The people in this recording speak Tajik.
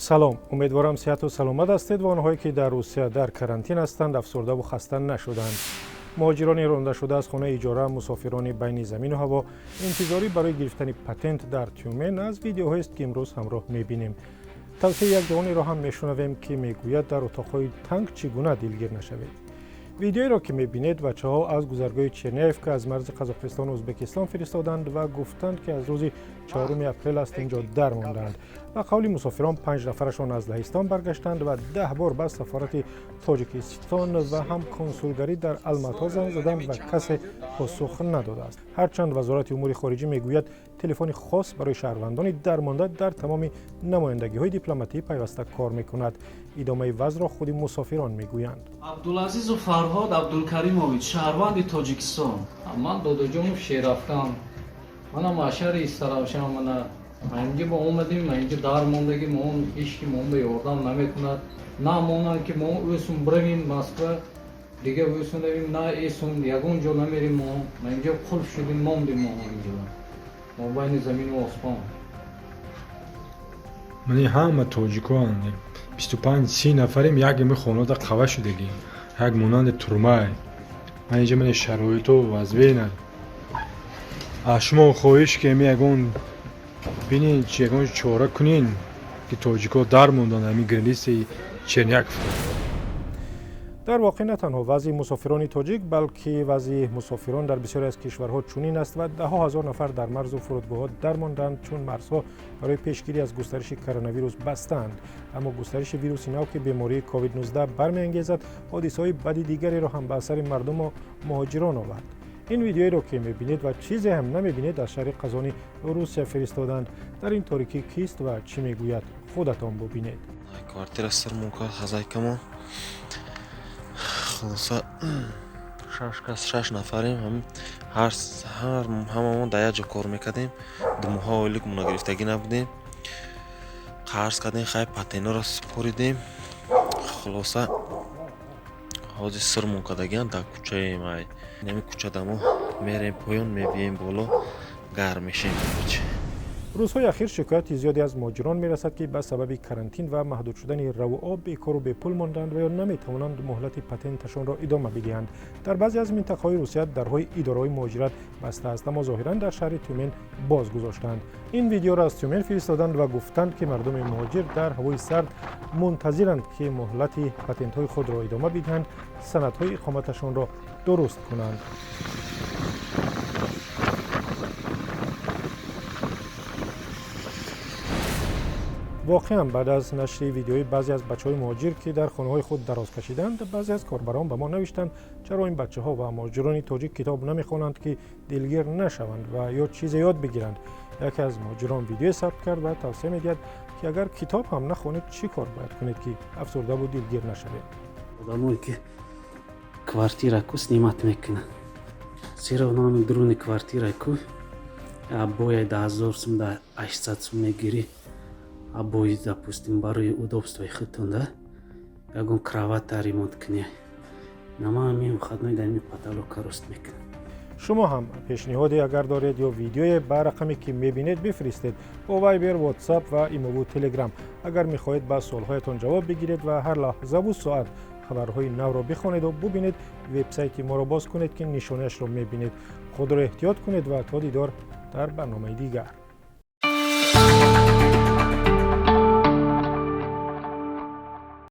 Салом, умедворам сиҳату саломат ҳастед ва онҳое ки дар Русия дар карантин ҳастанд, афсурдаву хаста нашуданд. Муҳоҷирони рондашуда аз хонаи иҷора, мусофирони байни замину ҳаво, интизорӣ барои гирифтани патент дар Тюмен аз видеоҳоест, ки имрӯз ҳамроҳ мебинем. Тавсияи як ҷавонеро ҳам мешунавем, ки мегӯяд дар утоқҳои танг чӣ гуна дилгир нашавед. Видеоеро ки мебинед, бачаҳо аз гузаргоҳи Черняевка аз марзи Қазоқистону Ӯзбекистон фиристоданд ва гуфтанд, ки аз рӯзи 4 апрел аст инҷо дармондаанд. Ба қавли мусофирон, 5 нафарашон аз Лаҳистон баргаштанд ва 10 бор ба сафорати Тоҷикистон ва ҳам консулгарӣ дар Алмато занг заданд ва касе посух надодааст. Ҳарчанд Вазорати умури хориҷӣ мегӯяд, телефони хос барои шаҳрвандони дармонда дар тамоми намояндагиҳои дипломатӣ пайваста кор мекунад. Идомаи вазъро худи мусофирон мегӯянд. Абдулазизу Фарҳод Абдулкаримович, шаҳрванди Тоҷикистон. Ман Додоҷонов Шерафкан. Манам ашари Истаравшан. Мана инҷа мо омадем, инҷа дар мондагӣ, мо ҳеч ки мо ба ёрдам намекунад. На монанд ки мо ӯсун биравем Москва, дига ӯсун равем, на эсун, ягон ҷо намерем мо. Инҷа қулф шудем, мондем мо инҷа. Мо байни замину осмон. Мани ҳама тоҷикоанд. 25-30 нафарем, як ими хонада қава шудагӣ. Як монанди турмай. Ман инҷа мани шароито вазвена. Аз шумо хоҳиш ки ами ягон бинин, чи ягон чора кунин, ки тоҷико дар монданд ҳамин границаи Черняковка. Дар воқеъ на танҳо вазъи мусофирони тоҷик, балки вазъи мусофирон дар бисёре аз кишварҳо чунин аст ва даҳҳо ҳазор нафар дар марзу фурудгоҳҳо дармонданд, чун марзҳо барои пешгирӣ аз густариши коронавирус бастаанд. Аммо густариши вируси нав, ки бемории COVID-19 бармеангезад, ҳодисаҳои бади дигареро ҳам ба асари мардуму муҳоҷирон овард. Ин видеоеро ки мебинед ва чизе ҳам намебинед, аз шаҳри Қазони Русия фиристоданд. Дар ин торикӣ кист ва чӣ мегӯяд, худатон бубинед. Квартира сирмон кард хозяйкамон. Хулоса, 6 кас, 6 нафарем. Ҳар ҳамамон дар як ҷо кор мекардем. 2 моҳа ойликмона гирифтагӣ набудем. Қарз кардем, хай, патентҳоро супоридем. Хулоса, ҳозир сирмон кардагианд дар кӯчаем. Ай ҳами кӯчада мо мерем поён, мебием боло, гарм мешем. Рӯзҳои ахир шикояти зиёде аз муҳоҷирон мерасад, ки ба сабаби карантин ва маҳдуд шудани раву об бекору бепул монданд ва ё наметавонанд муҳлати патенташонро идома бидиҳанд. Дар баъзе аз минтақаҳои Русия дарҳои идораҳои муҳоҷират баста аст, аммо зоҳиран дар шаҳри Тюмен боз гузоштанд. Ин видеоро аз Тюмен фиристоданд ва гуфтанд, ки мардуми муҳоҷир дар ҳавои сард мунтазиранд, ки муҳлати патентҳои худро идома бидиҳанд, санадҳои иқоматашонро дуруст кунанд. Воқеан, баъд аз нашри видеои баъзе аз бачаҳои муҳоҷир, ки дар хонаҳои худ дароз кашиданд, баъзе аз корбарон ба мо навиштанд, чаро ин бачаҳо ва муҳоҷирони тоҷик китоб намехонанд, ки дилгир нашаванд ва ё чизе ёд бигиранд. Яке аз муҳоҷирон видеое сабт кард ва тавсия медиҳад, ки агар китоб ҳам нахонед, чӣ кор бояд кунед, ки афсурдаву дилгир нашавед. Одамое ки квартира ку снимать мекунанд, все равно ҳамин дуруни квартира ку обоя да 1000 сум, да 800 сум мегирӣ. Обои, допустим, барои удобствои худтон да ягон кровата ремонт кунӣ. Нама ҳамин выходной дар ин потолока рост мекунам. Шумо ҳам пешниҳоде агар доред ё видеое, ба рақаме ки мебинед бифиристед бо Вайбер, Ватсап ва имову Телеграм. Агар мехоҳед ба суолҳоятон ҷавоб бигиред ва ҳар лаҳзаву соат хабарҳои навро бихонеду бубинед, вебсайти моро боз кунед, ки нишонаашро мебинед. Худро эҳтиёт кунед ва то дидор дар барномаи дигар.